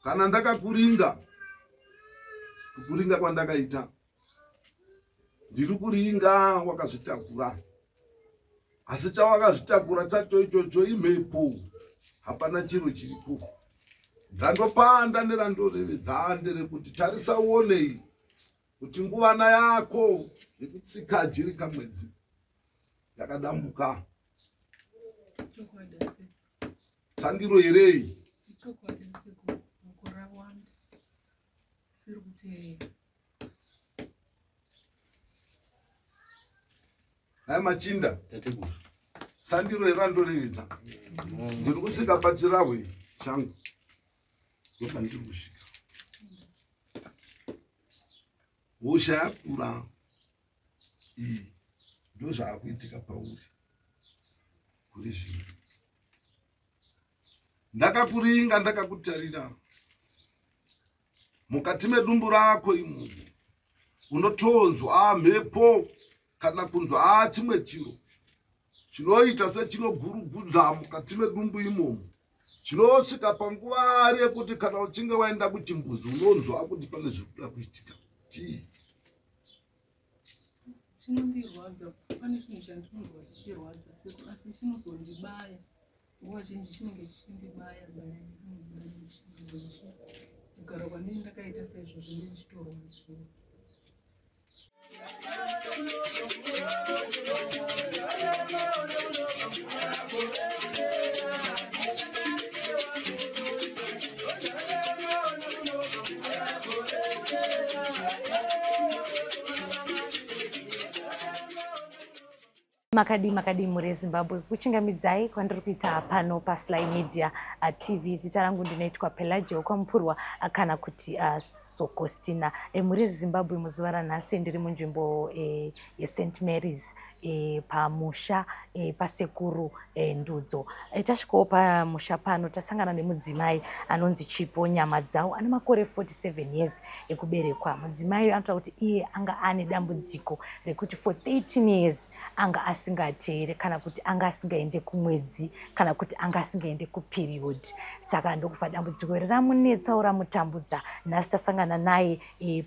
Kana ndakakuringa, kukuringa kwandakaita, ndiri kuringa wakazvitakura, asi chawakazvitakura chacho ichocho imhepo, hapana chiro chiripo. Ndandopanda nerandorevedza nderekuti tarisa uonei kuti nguvana yako yekutsika jiri kamwedzi yakadambuka. Sandiro herei? Hai machinda, sandiro here randorevedza? Ndiri kusvika pachirahwe changu, ndopandiri kusvika. Hosha yakura iyi, ndozvaakuitika pauri kuri zvino. Ndakakuringa, ndakakutarira mukati medumbu rako imomo, unotonzwa mhepo kana kunzwa chimwe chiro chinoita sechinogurugudza mukati medumbu imomo, chinosvika panguva ari yekuti kana uchinge waenda kuchimbuzi unonzwa kuti pane zviri kuda kuitika. Chii chinondirwadza? Pane chinhu chandinonzwa chichirwadza, asi chinozondibaya nguva zhinji, chinenge chichindibaya baya. Kugara kwandini ndakaita saizvozvo, ndichitorwadziwa. Makadi makadi mhuri yeZimbabwe, kuchingamidzai kwandiri kuita pano paSly Media TV. Zita rangu ndinoitwa Pelagio Kwamupurwa kana kuti Sokostina. Mhuri yeZimbabwe, muzuva ranhasi ndiri munzvimbo yeSt Marys, pamusha pasekuru Ndudzo. Tasvikawo pamusha pano, tasangana nemudzimai anonzi Chipo Nyama Dzawo, ane makore 47 years ekuberekwa. Mudzimai anotaura kuti iye anga ane dambudziko rekuti for 13 years anga asingateere, kana kuti anga asingaende kumwedzi, kana kuti anga asingaende kuperiod. Saka ndokufa dambudziko iri ramunetsawo, ramutambudza. Nhasi tasangana naye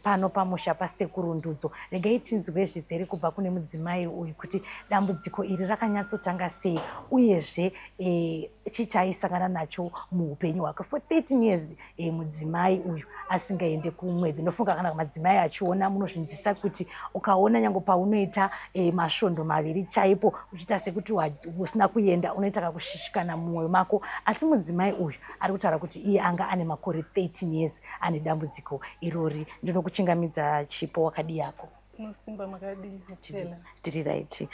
pano pamusha pasekuru Ndudzo. Regai tinzwe zvizere kubva kune mudzimai uyu kuti dambudziko iri rakanyatsotanga sei, uyezve chii chaaisangana nacho muupenyu hwake for 13 years mudzimai uyu asingaende kumwedzi. Ndofunga kana madzimai achiona, munozvinzwisa kuti ukaona nyange paunoita masvondo 2 chaipo uchiita sekuti usina kuenda, unoita kakushishikana mumwoyo mako. Asi mudzimai uyu ari kutaura kuti iye anga ane makore 13 years ane dambudziko irori. Ndinokuchingamidza, Chipo, wakadi yako? Unosimba, makadii, Stella? Tiri right.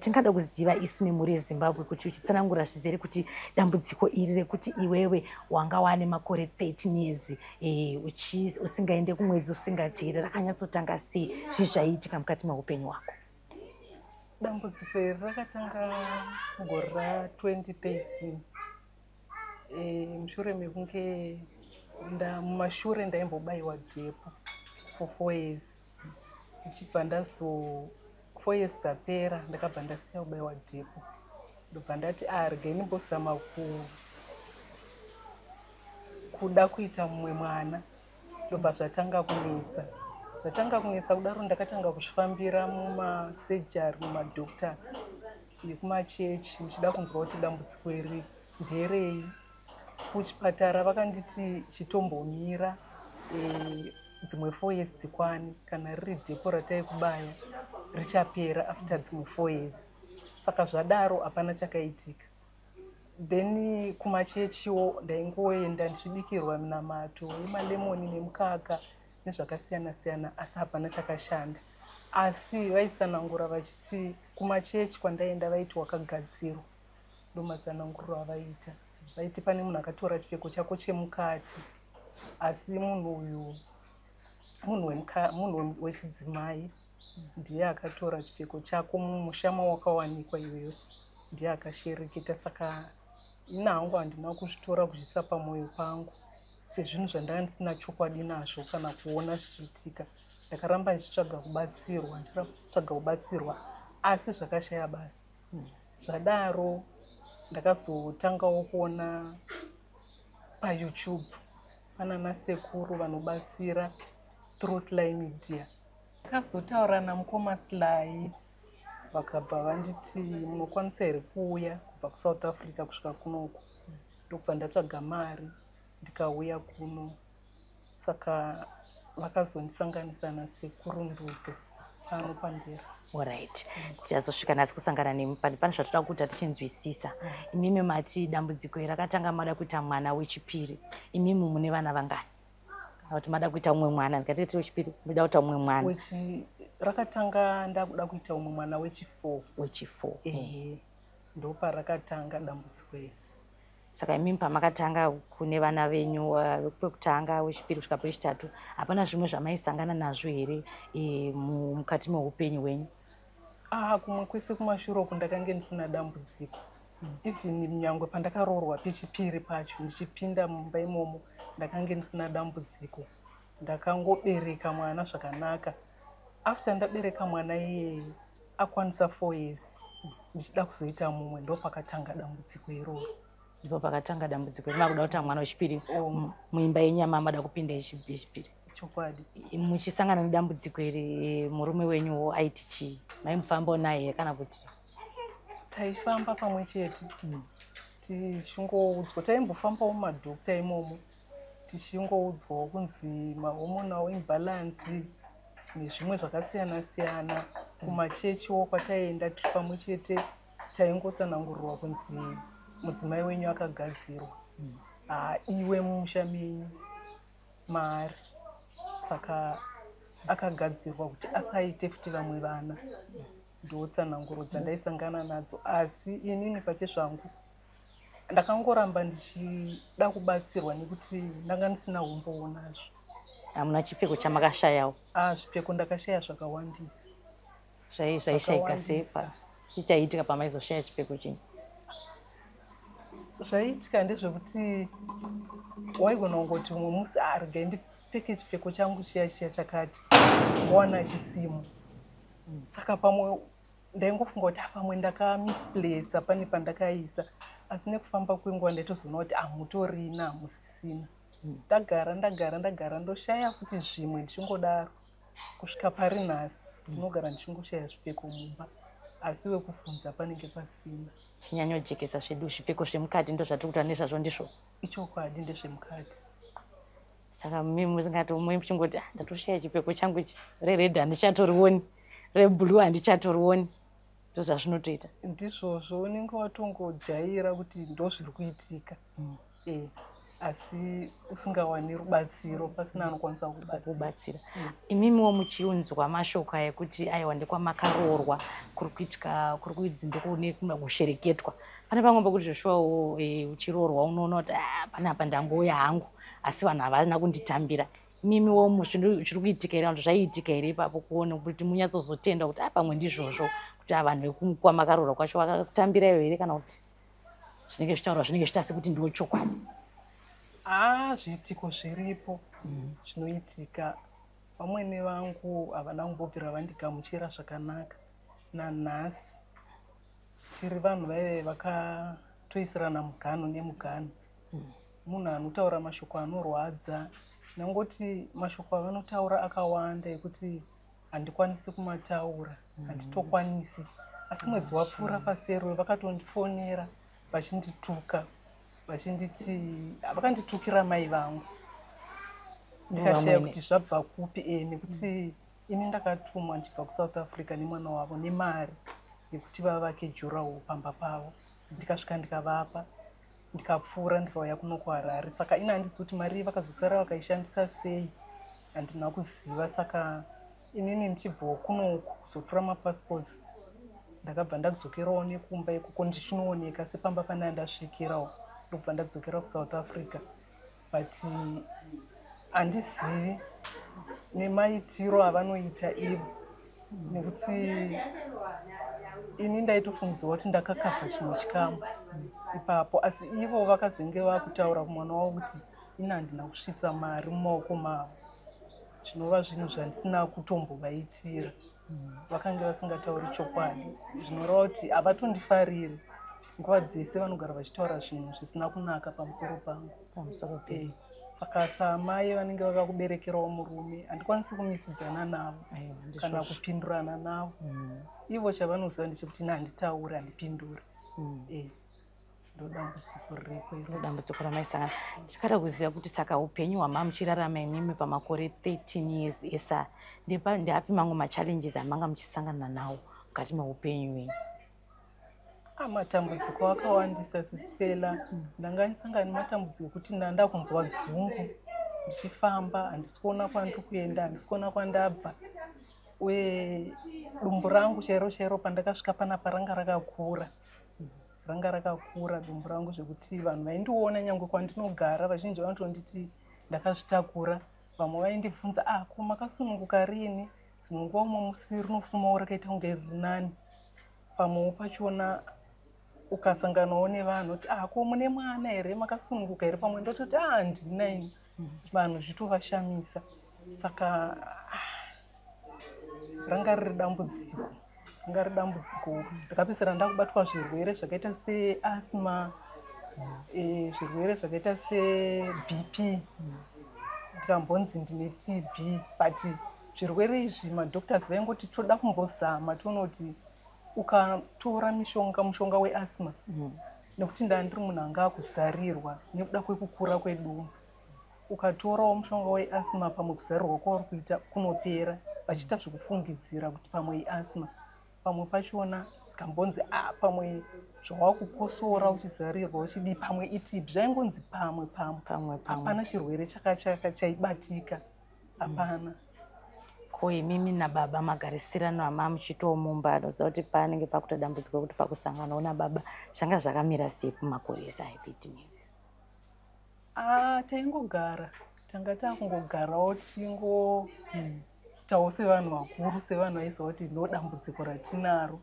Tingada kuziva isu nemhuri yeZimbabwe kuti uchitsanangura zvizere kuti dambudziko iri rekuti iwewe wanga wane makore 13 years usingaende kumwedzi, usingateere, rakanyatsotanga sei? Zvii zvaiitika mukati meupenyu hwako? Dambudziko iri rakatanga mugore ra2013, mushure mekunge mumashure ndaimbobayiwa depo for 4 years, ndichibva ndazo 4 years dzapera, ndakabva ndasiya kubayiwa depo. Ndobva ndati, a regai ndimbozama kuda kuita mumwe mwana. Ndobva zvatanga kunetsa. Zvatanga kunetsa kudaro, ndakatanga kuzvifambira mumasurgery, mumadoctor nekumachechi, ndichida kunzwa kuti dambudziko iri nderei. Kuchipatara vakanditi chitombomira dzimwe 4 years dzikwani, kana riri depo rataikubaya richapera after dzimwe 4 years. Saka zvadaro hapana chakaitika. Then kumachechiwo ndaingoenda ndichibikirwa minamato yemalemoni nemukaka nezvakasiyana siyana, asi hapana chakashanda. Asi vaitsanangura vachiti kumachechi kwandaenda vaiti wakagadzirwa. Ndomatsananguriro avaiita, vaiti pane munhu akatora chipfeko chako chemukati, asi munhu uyu munhu wechidzimai, ndiye akatora chipfeko chako mumusha mawakawanikwa iwewe, ndiye akashereketa. Saka ini hangu handina kuzvitora, kuzviisa pamwoyo pangu sezvinhu zvandanga ndisina chokwadi nazvo kana kuona zvichiitika. Ndakaramba ndichitsvaga kubatsirwa, ndichitsvaga kubatsirwa, asi zvakashaya basa. Zvadaro ndakazotangawo kuona paYouTube. Pana nasekuru vanobatsira through Sly Media. Ndakazotaura namukoma Sly, vakabva vanditi, "Munokwanisa here kuuya kubva kuSouth Africa kusvika kunoku?" Ndokubva ndatsvaga mari, ndikauya kuno. Saka vakazondisanganisa nasekuru Ndudzo pano pandiri. Alright, tichazosvika nhasi kusangana nemi. Pane zvatoda kuita tichinzwisisa. Imimi mati dambudziko iri rakatanga mada kuita mwana wechipiri. Imimi mune vana vangani? Kana kuti mada kuita umwe mwana, ndikatiti wechipiri, muda kuita umwe mwana? Rakatanga ndakuda kuita umwe mwana wechi4. Wechi4. Ehe, ndoparakatanga dambudziko iri. Saka imimi pamakatanga kune vana venyu, pekutanga, wechipiri kusvika pechitatu, hapana zvimwe zvamaisangana nazvo here mukati meupenyu hwenyu? Ah, kumwe kwese kumashure uku ndakange ndisina dambudziko. Even nyangwe pandakaroorwa pechipiri pacho, ndichipinda mumba imomo, ndakange ndisina dambudziko. Ndakangobereka mwana zvakanaka. After ndabereka mwana iyeye akwanisa 4 years, ndichida kuzoita mumwe, ndopakatanga dambudziko iroro. Ndipo pakatanga dambudziko remakuda kuita mwana wechipiri muimba yenyama, mada kupinda yechipiri. Chokwadi. Muchisangana nedambudziko iri, murume wenyuwo aiti chii? Maimufambawo naye here kana kuti? Taifamba pamwe chete, tichingoudzwa. Taimbofambawo mumadhokta imomo, tichingoudzwawo kunzi mahormonal imbalance nezvimwe zvakasiyana siyana. Kumachechiwo kwataienda tiri pamwe chete, taingotsanangurirwa kunzi mudzimai wenyu akagadzirwa, haadiwe mumusha menyu maari, saka akagadzirwa kuti asaite futi vamwe vana. Ndotsananguro dzandaisangana nadzo, asi inini pachezvangu ndakangoramba ndichida kubatsirwa nekuti ndanga ndisina umbowo nazvo. Hamuna chipfeko chamakashayawo? A, zvipfeko ndakashaya zvakawandisa. Zvaishayika sei? Zvakawandisa. Chichaitika pamaizoshaya chipfeko chinyu? Zvaiitika ndezvekuti waigona kungoti umwe musi, "Ah, regai ndipfeke chipfeko changu chiya chiya chakati," wawana chisimo. Saka pamwe ndaingofunga kuti, "Ah, pamwe ndakamisplaca pane pandakaisa," asi nekufamba kwenguva ndaitozoona kuti hamutorina, hamusisina. Ndagara, ndagara, ndagara, ndoshaya futi zvimwe, ndichingodaro kusvika pari nhasi. Ndinogara ndichingoshaya zvipfeko mumba, asi wekubvunza panenge pasina. Chinyanyojekesa zvedu, zvipfeko zvemukati ndo zvatiri kutaura nezvazvo, ndizvo? Ichokwadi, ndezvemukati. Saka mimi musingati umwe muchingoti, "Ah, ndatoshaya chipfeko changu ichi, rered handichatorioni, reblue handichatorioni," ndo zvazvinotoita? Ndizvozvo, unenge watongojaira kuti ndo zviri kuitika. Asi usingawani rubatsiro, pasina anokwanisa kubatsira. Kubatsira. Imimiwo muchiunzwa mashoko aya ekuti aiwa, ndekwamakaroorwa kuri kuitika, kuri kuidzi, ndokune kushereketwa, pane pamwe pekuti zveshuwawo uchiroorwa unoona kuti, "Ah, panapa ndangouya hangu, asi vanhu havana kunditambira." Imimiwo zviri kuitika here, vanhu zvaiitika here ipapo, kuona kuti munyatsozotenda kuti a pamwe ndizvozvo, kuti a vanhu vekukwamakaroorwa kwacho vakakutambiraiwo here, kana kuti zvinenge zvichitaurwa zvinenge zviita sekuti ndiwo chokwadi? Haa, zviitiko zviripo zvinoitika. Vamwene vangu havana kumbobvira vandigamuchira zvakanaka. Nanhasi tiri vanhu vaive vakatoisirana mugano nemugano. Munhu anotaura mashoko anorwadza. Nangoti mashoko avanotaura akawanda ekuti handikwanisi kumataura, handitokwanisi. Asi mwedzi wapfuura paserwe vakatondifonera vachindituka, vachinditi, vakanditukira mai vangu. Ndikashaya Vamwene. kuti zvabva kupi. Nekuti ini ndakatumwa ndichibva kuSouth Africa nemwana wavo nemari yekuti vavake durawall pamba pavo. Ndikasvika, ndikavapa, ndikapfuura, ndikauya kuno kuHarare. Saka ini handizi kuti mari iyi vakazosara vakaishandisa sei, handina kuziva. Saka inini ndichibvawo kunoku kuzotora mapassports, ndakabva ndadzokerawo nekumba ikoko, ndichinooneka sepamba pane andasvikirawo, ndokubva ndadzokera kuSouth Africa. But handizivi nemaitiro avanoita ivo, nekuti ini ndaitofungidzwa kuti ndakakavha chimwe chikamu ipapo, asi ivo vakazenge vakutaura kumwana wavo kuti ini handina kusvitsa mari mumaoko mavo, zvinova zvinhu zvandisina kutombovaitira. Vakange vasingatauri chokwadi, zvinoreva kuti havatondifariri. Nguva dzese vanogara vachitaura zvinhu zvisina kunaka pamusoro pangu. Pamusoro penyu. Saka saamai vanenge vakakuberekerawo murume, handikwanisi kumisidzana navo kana kupindurana navo. Ivo chavanoziva ndechekuti ini handitauri, handipinduri. Ndodambudziko riripo iro. Ndodambudziko ramaisangana. Tichada kuziva kuti saka upenyu hwamanga muchirarama imimi pamakore 13 years esa, ndeapi mamwe machallenges amanga muchisangana nawo mukati meupenyu hwenyu? Matambudziko akawandisa, sisipela. Ndanga ndisangana nematambudziko ekuti ndanda kunzwa dzungu ndichifamba, handisi kuona kwandiri kuenda, handisi kuona kwandabva. Uye dumbu rangu chairo chairo pandakasvika panapa ranga rakakura, ranga rakakura dumbu rangu, zvekuti vanhu vaindiona nyange kwandinogara vazhinji vanotonditi ndakazvitakura. Vamwe vaindibvunza, "Ah, ko makasununguka rini?" Dzimwe nguva umwe musi rinofumawo rakaita kunge riri nani. Pamwewo pachona ukasanganawo nevanhu kuti, "Ah, ko mune mwana here? Makasununguka here?" Pamwe ndototi, "Ah, handina ini." Vanhu zvitovashamisa. Saka ranga riri dambudziko, ranga riri dambudziko. Ndakapedzisira ndakubatwa zvirwere zvakaita seasthma, zvirwere zvakaita seBP, ndikambonzi ndine TB. But zvirwere izvi madoctors vaingoti toda kumbozama tonoti ukatora mishonga, mushonga weasthma, nekuti ndaa ndiri munhu anga akuzarirwa nekuda kwekukura kwedumbu, ukatorawo mushonga weasthma pamwe kuzarirwa kwauri kuita kunopera, vachiita zvekufungidzira kuti pamwe iasthma. Pamwe pachona kambonzi, a pamwe zvawakukosora uchizarirwa uchidii, pamwe iTB. Zvaingonzi pamwe pamwe. Pamwe pamwe. Hapana chirwere chaibatika, hapana. Ko imimi nababa magarisirano ama muchitawo mumba, anoziva kuti panenge pakuita dambudziko rekuti pakusanganawo nababa, zvanga zvakamira sei kumakore ese aya 13 years? Ah, taingogara, tanga takungogarawo tichingoitawo sevanhu vakuru, sevanhu vaiziva kuti ndo dambudziko ratinaro.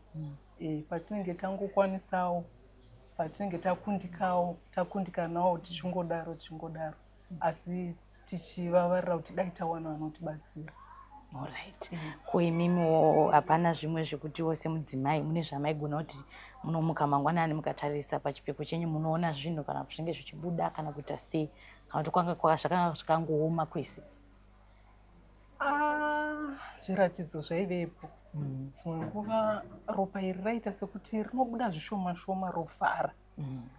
Patinenge tangokwanisawo, patinenge takundikawo, takundikanawo, tichingodaro tichingodaro, asi tichivavarira kuti dai tawana vanotibatsira. Alright, ko imimiwo hapana zvimwe zvekutiwo semudzimai mune zvamaigona kuti munomuka mangwanani mukatarisa pachipfeko chenyu munoona zvinhu kana zvinenge zvichibuda kana kuita sei, kana kuti kwanga zvakanga zvakangooma kwese? Ah, zviratidzo zvaivepo. Dzimwe nguva ropa iri raita sekuti rinobuda zvishoma shoma rovhara.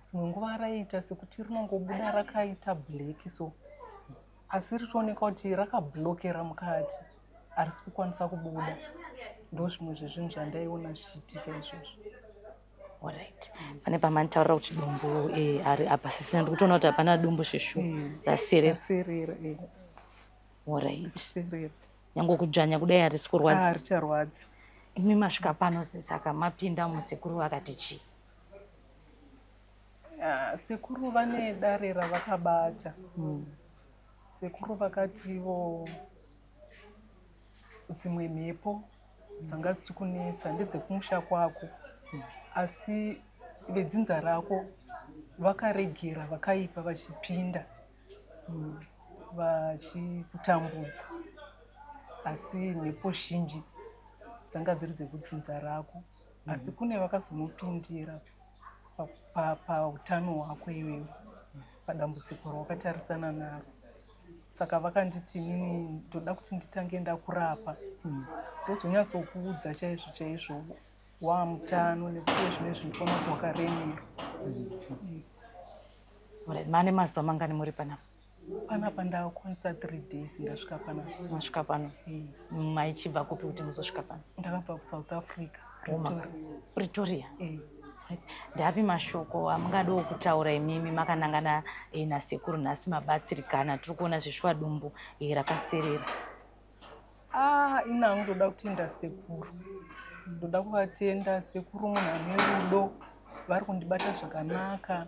Dzimwe nguva raiita sekuti rinongobuda rakaita black so, asi richioneka kuti rakablockera mukati, harisi kukwanisa kubuda. Ndo zvimwe zvezvinhu zvandaiona zvichiitika izvozvo. Alright, pane pamanitaurira kuti dumbu ari apa sisina, ndikutoona kuti hapana dumbu zveshu. Raserera. Raserera. Alright. Raserera. Nyange kudzvanya kudai harisi kurwadza? Ah, richarwadzi. Imi masvika pano, saka mapinda musekuru vakati chii? Ah, sekuru vane dare ravakabata. Sekuru vakativo dzimwe mhepo dzanga dzichikunetsa ndedzekumusha kwako, asi vedzinza rako vakaregera vakaipa vachipinda vachikutambudza, asi mhepo zhinji dzanga dziri dzekudzinza rako, asi kune vakazomupindira pautano hwako iwewe, padambudziko rawakatarisana naro. Saka vakanditi inini ndoda kuti nditange ndakurapa, ndozonyatsokuudza chaizvo chaizvo wamutano, nekuti zvinezvi ndikuona kuti wakaremerwa. Alright, mane mazuva mangani muri panapa? Panapa ndakwanisa 3 days ndasvika panapa. Masvika pano? Maichibva kupi kuti muzosvika pano? Ndakabva kuSouth Africa. Roma. Pretoria. Pretoria. Eh. Ndapi mashoko amungadawo kutaura imimi makanangana nasekuru nhasi mabatsirikana, tiri kuona zveshuwa dumbu rakaserera? Ah, ini hangu ndoda kutenda sekuru, ndoda kuvatenda sekuru. Munhu ane rudo, vari kundibata zvakanaka.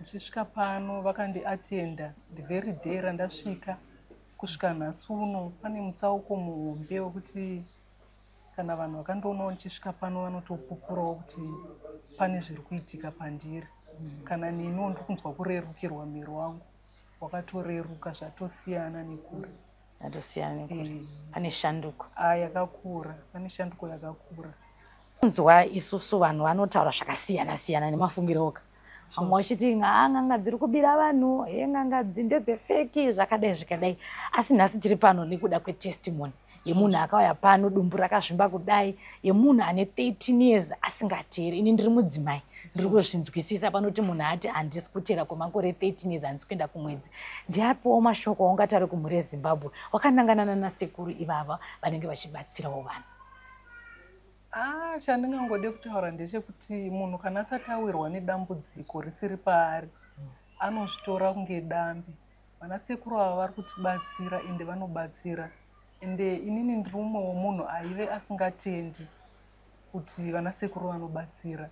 Ndichisvika pano vakandiatenda the very day randasvika kusvika nhasi uno. Pane mutsauko muhombe wekuti kana vanhu vakandoonawo ndichisvika pano vanotopupurawo kuti pane zviri kuitika pandiri. Kana neniwo ndiri kunzwa kurerukirwa, muviri wangu wakatoreruka, zvatosiyana nekure. Atosiyana nekure. Eh. Pane shanduko? A, yakakura, pane shanduko yakakura. Kunzwa isusu vanhu vanotaura zvakasiyana siyana nemafungiro oga. Vamwe vachiti haa, n'anga dziri kubira vanhu, he, n'anga ndedzefake, zvakadai zvikadai. Asi nhasi tiri pano nekuda kwetestimony yemunhu akauya pano dumbu rakazvimba kudai, yemunhu ane 13 years asingateeri. Ini ndiri mudzimai, ndiri kuzvinzwisisa panoti munhu ati handisi kuteera kwemakore 13 years, handisi kuenda kumwedzi. Ndiapiwo mashoko aungataure kumhuri yeZimbabwe wakanangana nasekuru ivava vanenge vachibatsirawo vanhu? Ah, chandingangode kutaura ndechekuti munhu kana asati awirwa nedambudziko risiri paari, anozvitora kunge dambe. Vana sekuru ava vari kutibatsira, ende vanobatsira. Ende inini ndiri umwe womunhu aive asingatendi kuti vana sekuru vanobatsira,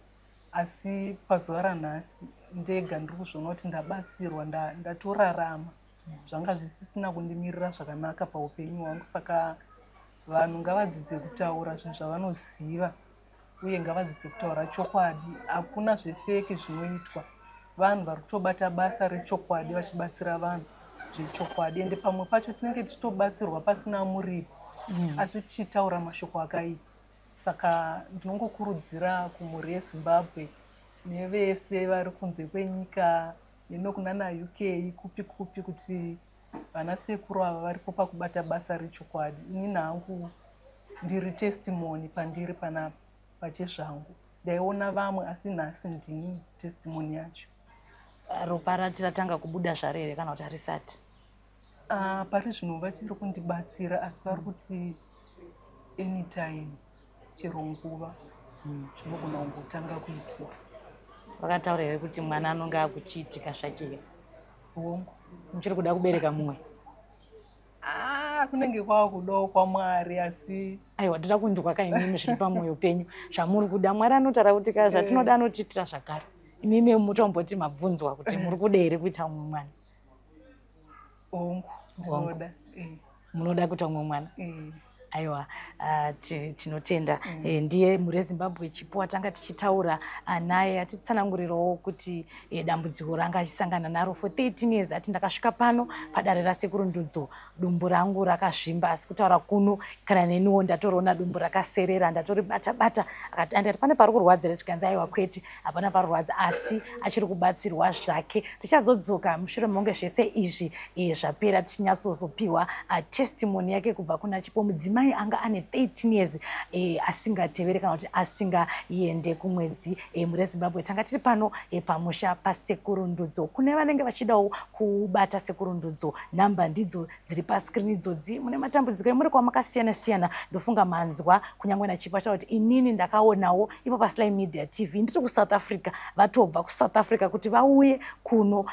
asi pazuva ranhasi ndega ndiri kuzviona kuti ndabatsirwa, ndatorarama. Zvanga zvisisina kundimirira zvakanaka paupenyu hwangu. Saka vanhu ngavadzidze kutaura zvinhu zvavanoziva, uye ngavadzidze kutaura chokwadi. Hakuna zvefake zvinoitwa. Vanhu vari kutobata basa rechokwadi, vachibatsira vanhu zvechokwadi. Ende pamwe pacho tinenge tichitobatsirwa pasina muripo, asi tichitaura mashoko akaipa. Saka ndinongokurudzira kumhuri yeZimbabwe nevese vari kunze kwenyika, nenokunana UK, kupi kupi, kuti vana sekuru ava varipo pakubata basa rechokwadi. Ini hangu ndiri testimony pandiri panapa pachezvangu. Ndaiona vamwe, asi nhasi ndini testimony yacho. Ropa rati ratanga kubuda zvaro here, kana kuti harisati? Ah, pari zvino vachiri kundibatsira, asi vari kuti anytime, chero nguva, zvinogona kungotanga kuitika. Vakataura here kuti mwana anonge akuchiitika zvake? Hongu. Muchiri kuda kubereka mumwe? Ah, kunenge kwava kudawo kwaMwari, asi Aiwa, toda kunzwa kaimimi zviri pamwoyo penyu, zvamuri kuda. Mwari anotaura kuti ka zvatinoda anotiitira zvakare. Imimi mutomboti mabvunzwa kuti muri kuda here kuita mumwe mwana? Hongu, ndinoda. Munoda kuita mumwe mwana? Eh. Aiwa, tinotenda. Ndiye mhuri yeZimbabwe Chipo watanga tichitaura naye, atitsanangurirawo kuti dambudziko ranga achisangana naro for 13 years. Ati ndakasvika pano padare rasekuru Ndudzo dumbu rangu rakazvimba, asi kutaura kuno kana neniwo ndatoriona dumbu rakaserera, ndatoribata bata. Akati andati pane pari kurwadzira, tikanzi aiwa kwete, hapana parurwadza, asi achiri kubatsirwa zvake. Tichazodzoka mushure mekunge zvese izvi zvapera, tichinyatsozopiwa testimony yake kubva kuna Chipo, mudzimai anga ane 13 years asingatevere kana kuti asingaende kumwedzi. Mhuri yeZimbabwe, tanga tiri pano pamusha pasekuru Ndudzo. Kune vanenge vachidawo kubata sekuru Ndudzo, nhamba ndidzo dziri paskrini idzodzi. Mune matambudziko emuri kwamakasiyana siyana, ndofunga manzwa kunyange naChipo achitaura kuti inini ndakaonawo ipo paSly Media TV ndiri kuSouth Africa, vatobva kuSouth Africa kuti vauye kuno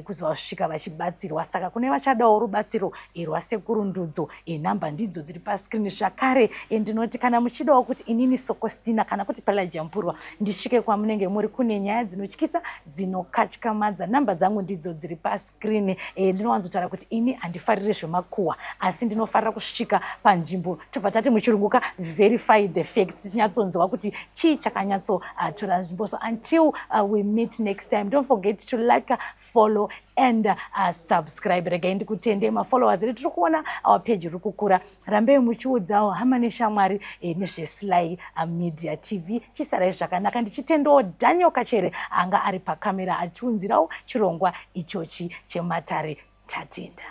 kuzosvika vachibatsirwa. Saka kune vachadawo rubatsiro rwasekuru Ndudzo, nhamba ndidzo dziri paskrini zvakare. Ndinoti kana muchidawo kuti inini Sokostina kana kuti Pelagia Mpurwa ndisvike kwamunenge muri kune nyaya dzinotyisa, dzinokatyamadza, nhamba dzangu ndidzo dziri paskrini. Ndinowanzotaura kuti ini handifariri zvemakuhwa, asi ndinofarira kusvika panzvimbo, tobva tati muchirungu ka verify the facts, tichinyatsonzwa kuti chii chakanyatsotora nzvimbo. So until we meet next time, don't forget to like, follow and subscribe. Regai ndikutende mafollowers edu tiri kuona, our page riri kukura. Rambei muchiudzawo hama neshamwari nezveSly Media TV. Chisarai zvakanaka. Ndichitendawo Daniel Kachere anga ari pakamera achiunzirawo chirongwa ichochi chematare. Tatenda.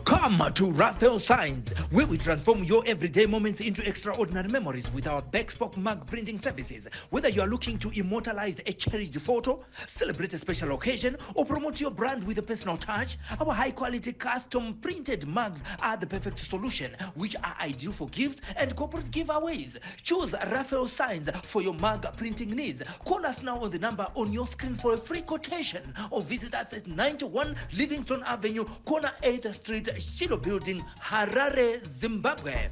Come to Raphael Signs, where we transform your everyday moments into extraordinary memories with our bespoke mug printing services. Whether you are looking to immortalize a cherished photo, celebrate a special occasion, or promote your brand with a personal touch, our high quality custom printed mugs are the perfect solution, which are ideal for gifts and corporate giveaways. Choose Raphael Signs for your mug printing needs. Call us now on the number on your screen for a free quotation or visit us at 91 Livingston Avenue, corner 8th Street, Shiloh Building, Harare, Zimbabwe.